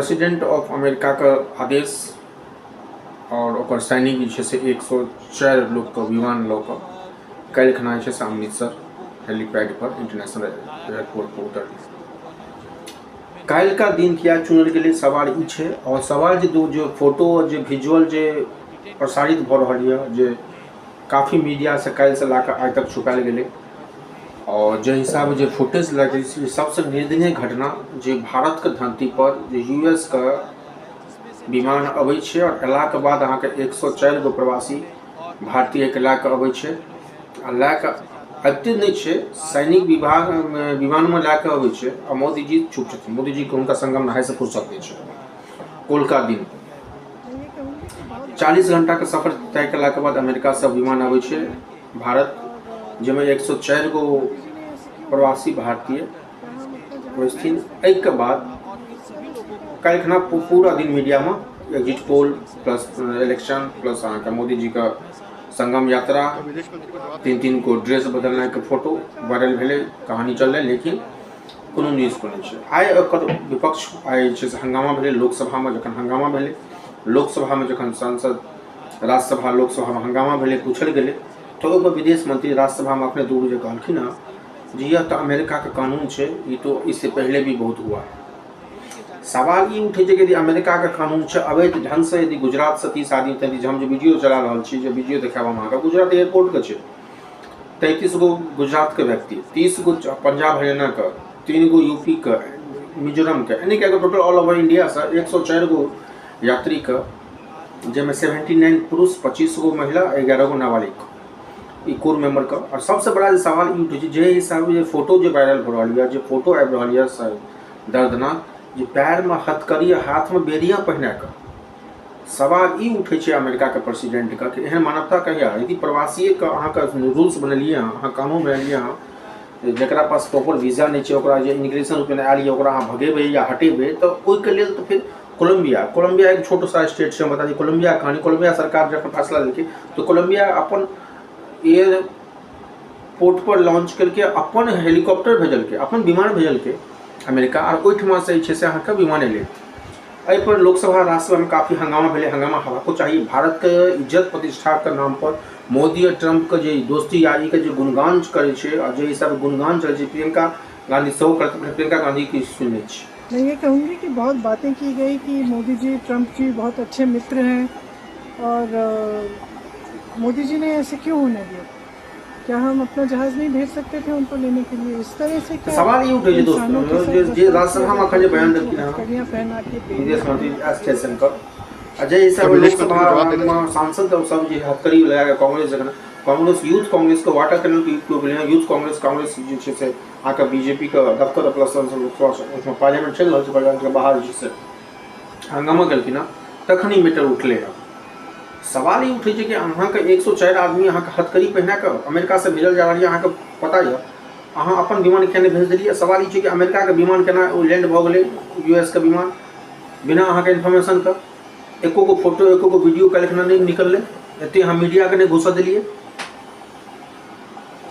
President of अमेरिकाके आदेश आओर ओकर सैनिक जे छै से 104 लोकके विमान लऽ कऽ काल्हि खना जे छै से अमृतसर हेलीपैड पर इंटरनेशनल एयरपोर्ट पर उतरलै। काल्हिका दिन किया चुनल गेलै, सवाल ई छै। आओर सवाल जे दू जे फोटो जे विजुअल जे प्रसारित भऽ रहल यऽ, जे काफी मीडियासँ काल्हिसँ लऽ कऽ आइ तक छुपायल गेलै, आओर जाहि हिसाबे जे फुटेज लगै छै, सबसँ निर्दनीय घटना जे भारतके धरतीपर जे यू एस के विमान अबै छै आओर अयलाके बाद अहाँके 104 गो प्रवासी भारतीयके लए कऽ अबै छै आ लए कऽ अबिते नहि छै, सैनिक विभागमे विमानमे लए कऽ अबै छै आ मोदीजी चुप छथिन। मोदीजीके हुनका संगम नहायसँ फुर्सत नहि छै। कोलका दिन 40 घंटाके सफर तय केलाके बाद अमेरिकासँ विमान अबै छै भारत, जाहिमे 104 गो प्रवासी भारतीय पहुँचथिन। एहिके बाद काल्हिखना पूरा दिन मीडियामे exit poll plus election plus अहाँके मोदीजीके संगम यात्रा, 3-3 गो ड्रेस बदलनाइके फोटो वायरल भेलै, कहानी चललै, लेकिन कोनो न्यूज पर नहि छै। आइ ओकर विपक्ष आइ जे छै से हंगामा भेलै लोकसभामे। जखन हंगामा भेलै लोकसभामे, जखन सांसद राज्यसभा लोकसभामे हंगामा भेलै, पूछल गेलै, तऽ ओहिपर विदेश मंत्री राज्यसभामे अपने 2 बजे कहलखिन हँ जे यह तऽ अमेरिकाके कानून छै, ई तो इससे पहले भी बहुत हुआ है। सवाल ई उठै छै कि यदि अमेरिकाके कानून छै, अवैध ढङ्गसँ यदि गुजरातसँ 30 आदमी 33, हम जे वीडियो चला रहल छी, जे वीडियो देखायब हम अहाँके, गुजरात एयरपोर्टके छै, 33 गो गुजरातके व्यक्ति, 30 गो पंजाब हरियाणाके, 3 गो यूपीके, मिजोरमके, यानी कि टोटल ऑल ओवर इण्डियासँ 104 गो यात्रीके, जाहिमे 79 पुरुष, 25 गो महिला, 11 गो नाबालिग ई कोर मेम्बरके। आओर सबसँ बड़ा जे सवाल ई उठै छै, जे हिसाबे जे फोटो जे वायरल भऽ रहल यऽ, जे फोटो आबि रहल यऽ दर्दनाक, जे पैरमे हथकड़ी आ हाथमे बेड़िया पहिना कऽ, सवाल ई उठै छै अमेरिकाके प्रेसिडेंटके कि एहन मानवता कहिया? यदि प्रवासिएके अहाँके रूल्स बनेलियै हँ, अहाँ कानून बनेलियै हँ, जकरा पास प्रॉपर वीजा नहि छै, ओकरा जे इमिग्रेशन रूपमे आयल यऽ, ओकरा अहाँ भगेबै या हटेबै, तऽ ओहिके लेल तऽ फेर कोलम्बिया, कोलम्बिया एक छोट सा स्टेट छै। हम बता दी कोलम्बिया कहानी। कोलम्बिया सरकार जखन फैसला लेलकै तऽ कोलम्बिया अपन एयरपोर्ट पर लॉन्च केलकै, अपन हेलीकॉप्टर भेजलकै, अपन विमान भेजलकै अमेरिका, आर ओहिठमासँ जे छै से अहाँके विमान एलै। एहिपर लोकसभा राज्यसभामे काफी हंगामा भेलै। हंगामा हेबाको चाही। भारतके इज्जत प्रतिष्ठाके नामपर मोदी आओर ट्रम्पके जे दोस्ती यारीके जे गुणगान करै छै आओर जे हिसाबे गुणगान चलै छै, प्रियंका गांधी सेहो करतै। प्रियंका गांधीके सुनने छी। मैं ये कहूँगी कि बहुत बातें की गई कि मोदी जी ट्रम्प जी बहुत अच्छे मित्र हैं और मोदी जी ने ऐसे क्यों होने दिया? क्या हम अपना जहाज नहीं भेज सकते थे उनको लेने के लिए? इस तरह से क्या सवाल ई उठै छै दोस्त इंसानों के साथ जे जे बर्ताव किया राज्यसभामे जाता एखन जे है, बयान उनको देलखिन हँ हथकड़ियाँ पहना के विदेश बेड़ियाँ मंत्री पहना एस के जयशंकर आ जाहि हिसाबे विदेश मंत्री को जवाब देना लोकसभामे सांसद सब जे हथकड़ी लगा कऽ कांग्रेस, जखन कांग्रेस यूथ कांग्रेसके वाटर कैनन के उपयोग भेलै हँ, यूथ कांग्रेस, कांग्रेस जे छै से अहाँके बीजेपीके दफ्तर प्लस लोकसभा पार्लियामेंट चलि रहल छै, पार्लियामेंटके बाहर जे छै से हंगामा केलखिन हँ, तखन ई मैटर उठलै हँ। सवाल ई उठै छै कि अहाँके 104 आदमी अहाँके हथकड़ी पहिना कऽ अमेरिकासँ भेजल जा रहल यऽ, अहाँके पता यऽ, अहाँ अपन विमान किया नहि भेज देलियै? सवाल ई छै कि अमेरिकाके विमान केना लैंड भऽ गेलै, यू एस के विमान, बिना अहाँके इन्फॉर्मेशनके? एको गो फोटो, एको गो वीडियो काल्हिखना नहि निकललै, एते अहाँ मीडियाके नहि घुसऽ देलियै।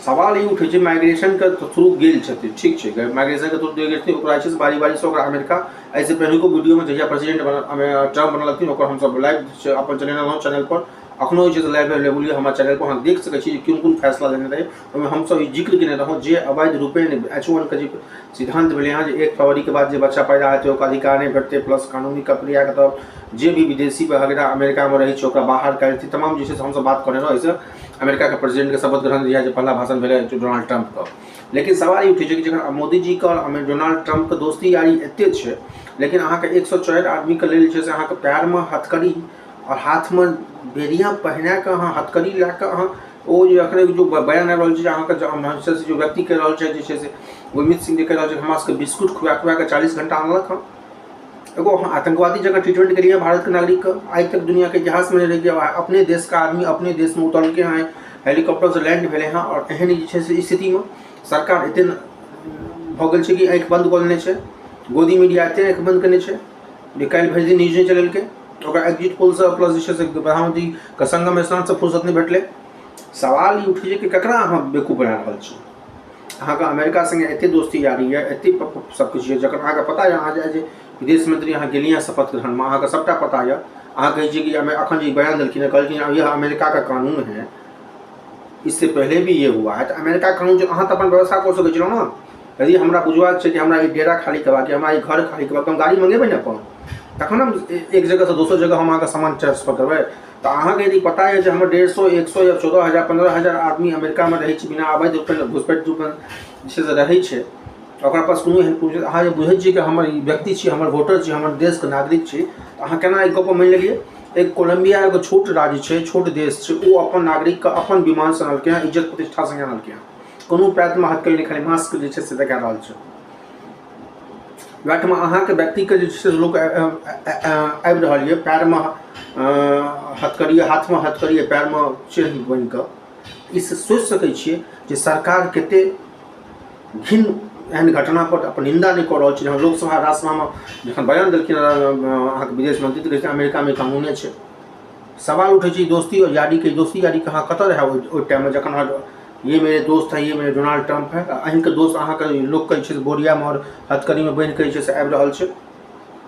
सवाल ई उठै छै, माइग्रेशनके थ्रू गेल छथिन, ठीक छै, माइग्रेशनके थ्रू गेल छथिन, ओकरा जे छै से बारी बारीसँ ओकरा अमेरिका, एहिसँ पहिलुको वीडियोमे जहिया प्रेसिडेंट बनल ट्रम्प बनलखिन, ओकर हमसब लाइव अपन चलेने रहौं चैनल पर, अखनो जे छै से लाइव अवेलेबल यऽ हमर चैनल पर, अहाँ देख सकै छी जे कोन कोन फैसला लेने रहै। ओहिमे हमसब ई जिक्र केने रहौं जे अवैध रूपेण H1 के जे सिद्धांत भेलै हँ, जे 1 फरवरीके बाद जे बच्चा पैदा हेतै ओकरा अधिकार नहि भेटतै, प्लस कानूनी प्रक्रियाके तहत जे भी विदेशी वगैरह अमेरिकामे रहै छै ओकरा बाहर कयल जेतै, तमाम जे छै से हमसब बात करने रहौं। एहिसँ अमेरिकाके प्रेसिडेंटके शपथ ग्रहण जहिया जे पहला भाषण भेलै डोनाल्ड ट्रम्पके। लेकिन सवाल ई उठै छै कि जखन मोदीजीके डोनाल्ड ट्रम्पके दोस्ती यारी एते छै, लेकिन अहाँके 104 आदमीके लेल जे छै से अहाँके पैरमे हथकड़ी आओर हाथमे बेड़िया पहिना कऽ अहाँ हथकड़ी लए कऽ अहाँ ओ जे अखन जो बयान आबि रहल छै जे अहाँके जो व्यक्ति कहि रहल छै जे छै से गुरमीत सिंह जे कहि रहल छै हमरा सबके बिस्कुट खुआ खुआ कऽ 40 घंटा आनलक हँ, एगो आतंकवादी जकाँ ट्रीटमेंट केलियै भारतके नागरिकके। आइ तक दुनिआँके इतिहासमे नहि रहै कि अपने देशके आदमी अपने देशमे उतरलकै हँ, हेलीकॉप्टरसँ लैंड भेलै हँ, आओर एहन जे छै से स्थितिमे सरकार एते भऽ गेल छै कि आँखि बन्द कऽ लेने छै, गोदी मीडिया एते आँखि बन्द केने छै जे काल्हि भरि दिन न्यूज नहि चलेलकै। ओकरा एक्जिट पोलसँ प्लस जे छै से प्रधानमन्त्रीके संगम स्नानसँ फुर्सत नहि भेटलै। सवाल ई उठै छै कि ककरा अहाँ बेवकूफ बना रहल छी? अहाँके अमेरिका सङ्गे एते दोस्ती यारी यऽ, एते सब किछु यऽ, जखन अहाँके पता यऽ अहाँ जे विदेश मंत्री अहाँ गेलियै शपथ ग्रहणमे, अहाँके सबटा पता यऽ। अहाँ कहै छियै कि अखन जे बयान देलखिन हँ, कहलखिन यह अमेरिका का कानून है, इससे पहले भी ये हुआ है। तऽ अमेरिका कानून छै, अहाँ तऽ अपन व्यवस्था कऽ सकै छलहुँ ने। यदि हमरा बुझबाक छै कि हमरा ई डेरा खाली करबाक यऽ, हमरा ई घर खाली करबाक, तऽ हम गाड़ी मँगेबै ने अपन, तखन हम एक जगहसँ दोसर जगह हम अहाँके सामान ट्रांसफर करबै। तऽ अहाँके यदि पता यऽ जे हमर 150, 100 या 14,000, 15,000 आदमी अमेरिकामे रहै छै, बिना अवैध रूपेण घुसपैठ रूपेण जे छै से रहै छै, ओकरा पास कोनो एहन पूँजी, अहाँ जे बुझै छियै कि हमर ई व्यक्ति छी, हमर वोटर छी, हमर देशके नागरिक छी, तऽ अहाँ केना ई गपपर मानि लेलियै? एक कोलम्बिया एगो छोट राज्य छै, छोट देश छै, ओ अपन नागरिकके अपन विमानसँ आनलकै हँ, इज्जत प्रतिष्ठा सङ्गे आनलकै हँ, कोनो पैरमे हथकड़ी नहि, खाली मास्क जे छै से देखा रहल छै। वएहठाम अहाँके व्यक्तिके जे छै से लोक आबि रहल यऽ, पैरमे हथकड़ी, हाथमे हथकड़ी, पैरमे चेन बान्हिकऽ। ई सोचि सकै छियै जे सरकार कते घिन एहन घटनापर अपन निन्दा नहि कऽ रहल छै। जहन लोकसभा राज्यसभामे जखन बयान देलखिन अहाँके विदेश मंत्री, तऽ कहै छै अमेरिकामे कानूने छै। सवाल उठै छै दोस्ती आओर यारीके, दोस्ती यारी कहाँ कतऽ रहए ओहि टाइममे, जखन अहाँ ये मेरे दोस्त है, ये मेरे डोनाल्ड ट्रम्प है, अहीँके दोस्त अहाँके लोकके जे छै से बोरियामे आओर हथकड़ीमे बान्हिकऽ जे छै से आबि रहल छै।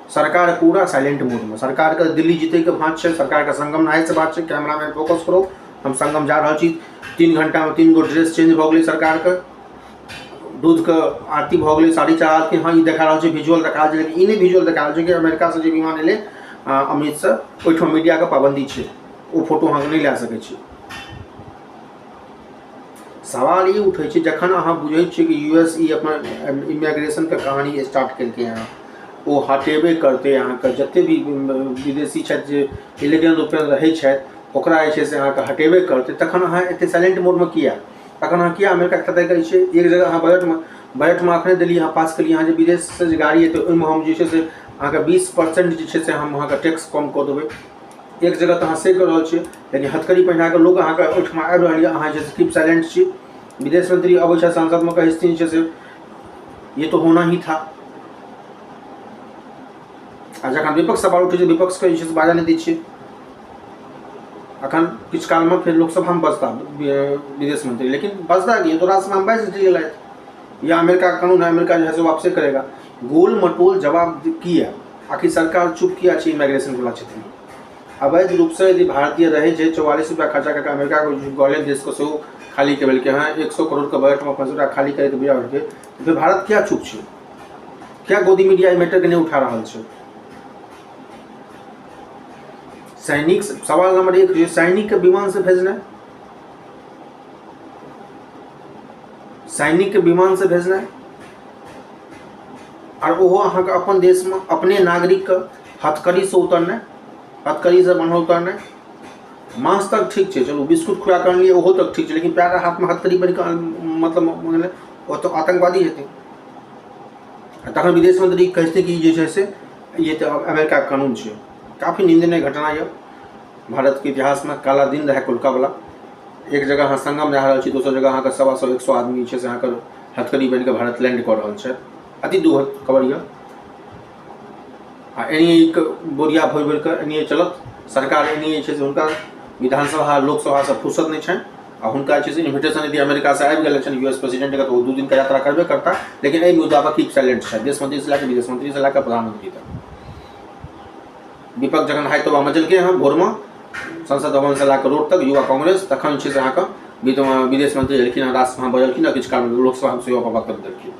सरकार पूरा साइलेंट मोडमे, सरकारके दिल्ली जीतैके भाँज छै, सरकारके संगम नहाइसँ बात छै। कैमरामैन फोकस करो, हम संगम जा रहल छी। 3 घंटामे 3 गो ड्रेस चेंज भऽ गेलै सरकारके, दूधके आरती भऽ गेलै, साड़ी चढ़ा देलखिन। हँ, ई देखा रहल छै, विजुअल देखा रहल छै, लेकिन ई नहि विजुअल देखा रहल छै कि अमेरिकासँ जे विमान एलै अमृतसर, ओहिठाम मीडियाके पाबन्दी छै, ओ फोटो अहाँके नहि लए सकै छी। सवाल ई उठै छै जखन अहाँ बुझै छियै कि यू एस ई अपन इमिग्रेशनके कहानी स्टार्ट केलकै हँ, ओ हटेबे करतै अहाँके जतेक भी विदेशी छथि जे इलीगल रूपमे रहै छथि, ओकरा जे छै से अहाँके हटेबे करतै, तखन अहाँ एतेक साइलेंट मोडमे किया? तखन अहाँ किया अमेरिकाके खतरा करै छियै? एक जगह अहाँ बजटमे अखने देलियै अहाँ, पास केलियै अहाँ जे विदेशसँ जे गाड़ी एतै ओहिमे हम जे छै से अहाँके 20% जे छै से हम अहाँके टैक्स कम कऽ देबै। एक जगह तऽ अहाँ से कऽ रहल छियै, लेकिन हथकड़ी पहिना कऽ लोक अहाँके ओहिठमा आबि रहल यऽ, अहाँ जे कीप साइलेंट छी। विदेश मंत्री अबै छथि संसदमे, कहै छथिन जे छै से ये तो होना ही था। आ जखन विपक्ष सवाल उठै छै, विपक्षके जे छै से बाजऽ नहि दै छियै। अखन किछु कालमे फेर लोकसभामे बजता विदेश मंत्री, लेकिन बजता की? तो राज्यसभामे बाजि गेलथि, या अमेरिका के कानून है, अमेरिका जो है से वापसे करेगा। गोल मटोल जवाब किया? आखिर सरकार चुप किया छै इमिग्रेशन वाला क्षेत्रमे? अवैध रूपसँ यदि भारतीय रहै छै, 44 रुपया खर्चा कऽ अमेरिकाके गले देशके सेहो खाली केलकै हँ, 100 करोड़के बजटमे अपन सबटा खाली करैके बिया होइके, फेर भारत किया चुप छै? किया गोदी मीडिया ई मैटरके नहि उठा रहल छै? सैनिक, सवाल नंबर 1, जे सैनिकके विमानसँ भेजनाइ, सैनिकके विमानसँ भेजनाइ, आर ओहो अहाँके अपन देशमे अपने नागरिकके हथकड़ीसँ उतरनाइ, हथकड़ीसँ बान्हल उतरनाइ। मांस तक ठीक छै, चलू बिस्कुट खुआ कऽ अनलियै ओहो तक ठीक छै, लेकिन पैर हाथमे हथकड़ी बान्हि कऽ मतलब मङ्गेनाइ, ओ तऽ आतङ्कवादी हेतै। आ तखन विदेश मंत्री कहै छथिन कि जे छै से ये तऽ अमेरिकाके कानून छै। काफी निन्दनीय घटना यऽ, भारतके इतिहासमे काला दिन रहै कोलकावला। एक जगह अहाँ संगम जा रहल छी, दोसर जगह अहाँके 125, 100 आदमी छै से अहाँके हथकड़ी बान्हि कऽ भारत लैंड कऽ रहल छै। अति दुखद खबर यऽ। आ एनी बोरिया भरि भरि कऽ एनिए चलत सरकार, एनिए छै से हुनका विधानसभा लोकसभासँ फुर्सत नहि छनि। आ हुनका जे छै से इन्विटेशन यदि अमेरिकासँ आबि गेल छनि यू एस प्रेसिडेंटके, तऽ ओ 2 दिनके यात्रा करबे करता, लेकिन एहि मुद्दापर कीप साइलेंट छथि, विदेश मंत्रीसँ लए कऽ विदेश मंत्रीसँ लए कऽ प्रधानमंत्री तक। विपक्ष जखन हाई तोबा मचलकै हँ भोरमे संसद भवनसँ लए कऽ रोड तक युवा कांग्रेस, तखन जे छै से अहाँके विदेश मंत्री एलखिन हँ, राज्यसभा बजलखिन हँ, किछु काल लोकसभामे सेहो अपन वक्तव्य देलखिन।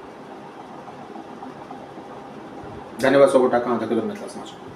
धन्यवाद सब गोटा, कहाँ तक मिथिला समाचार।